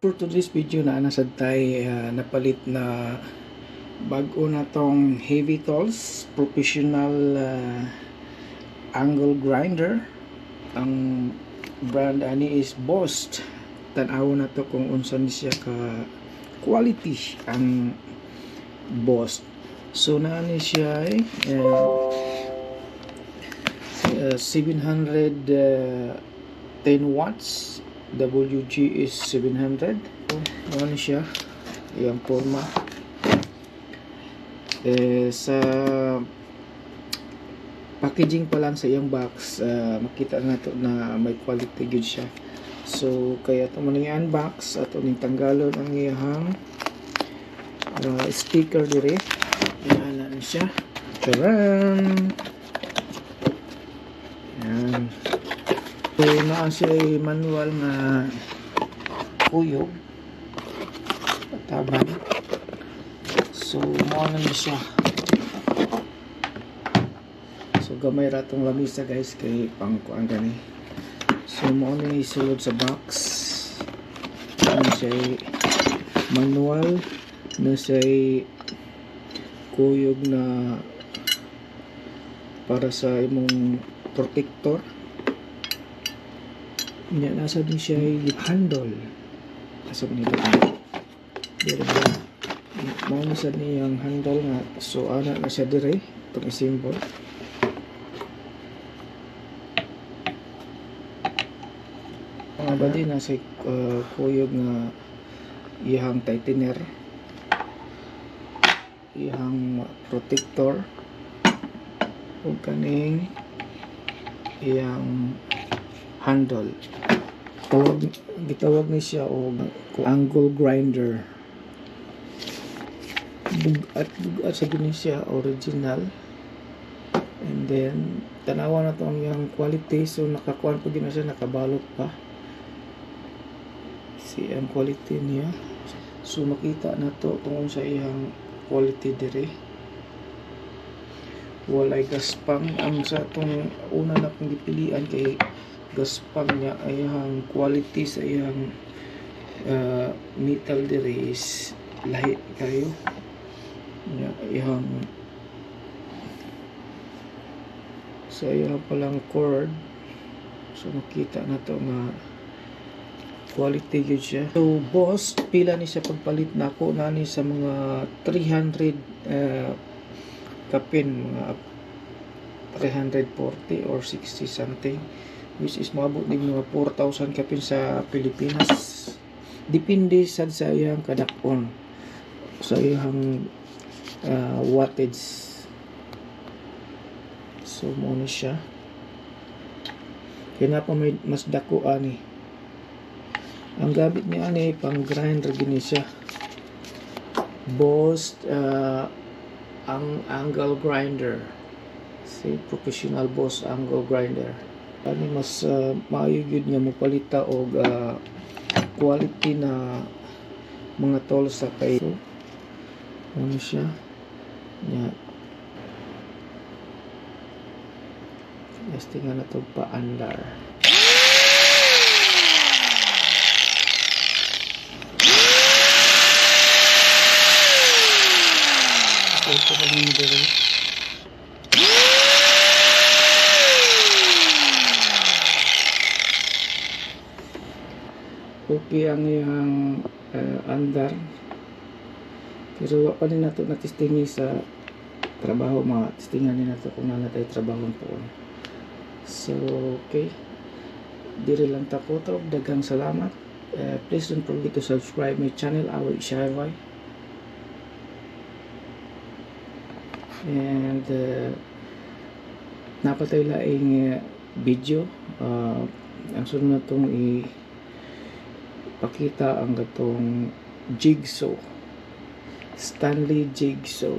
For today's video na nasad tay napalit na bag-o na tong Heavy Tools professional angle grinder. Ang brand ani is Bosch. Tan-aw na to kung unsa ni siya ka quality ang Bosch. So naa ni siya ay 710 watts, WG is 700. So, ano siya iyang forma eh, sa packaging pa lang sa iyang box, makita na to na may quality gud siya. So kaya ito man i-unbox, ato ning tanggalon ang iyang sticker dire. Yan na siya. Charan! Yan. So naa siya manual nga kuyog taban. So mao na ni siya. So gamay ra tong lamisa, guys, kay pang kuan gani. So mao ni sulod sa box. Ano siya, manual na siya, kuyog na para sa imong protector niya. Nasa din siya handle. Asa ba nito? Dire ba? Mao na sa niyang handle nga. So ana na siya dire itong symbol. Mga badi, nasa kuyog nga iyang tightener, iyang protector ug kaning iyang handle. Tawag, gitawag ni siya og angle grinder. Bugat bugat sa ni siya, original. And then tanawa na to ang iyang quality. So nakakuan pa gina siya, nakabalot pa si ang quality niya. So makita na to tungkol sa iyang quality dire, walay gaspang. Ang sa atong una na kong gipilian kay gaspang niya, ay ang quality sa iyang metal dire is lahi kayo niya. Iyang sa iyang palang cord, so makita na to nga quality yun siya. So boss, pila ni siya pagpalit nako na ni sa mga 300 kapin, mga 340 or 60 something, which is moabot din mga 4,000 kapin sa Pilipinas. Depende sad sa iyang kadak-on, sa iyang wattage. So mo na siya. Kaya na pa may mas dako ani. Ang gamit niya ani pang grind ra gini siya. Bosch ang angle grinder. Si professional Bosch angle grinder. Ani mas maayo gyud nga mopalita og quality na mga tools sa kay. So, ano siya? Nya. Testingan na to paandar. So, ito pa rin dire. Okay ang iyang andar. Pero wa pa ni nato na-testingi sa trabaho, mga testingan ni nato kung naa tay trabaho po. So okay. Diri lang ta ko to. Daghang salamat. Please don't forget to subscribe my channel, Away Shaiway. And napatay laing video. Ang sunod na itong ipakita ang katong jigsaw. Stanley jigsaw.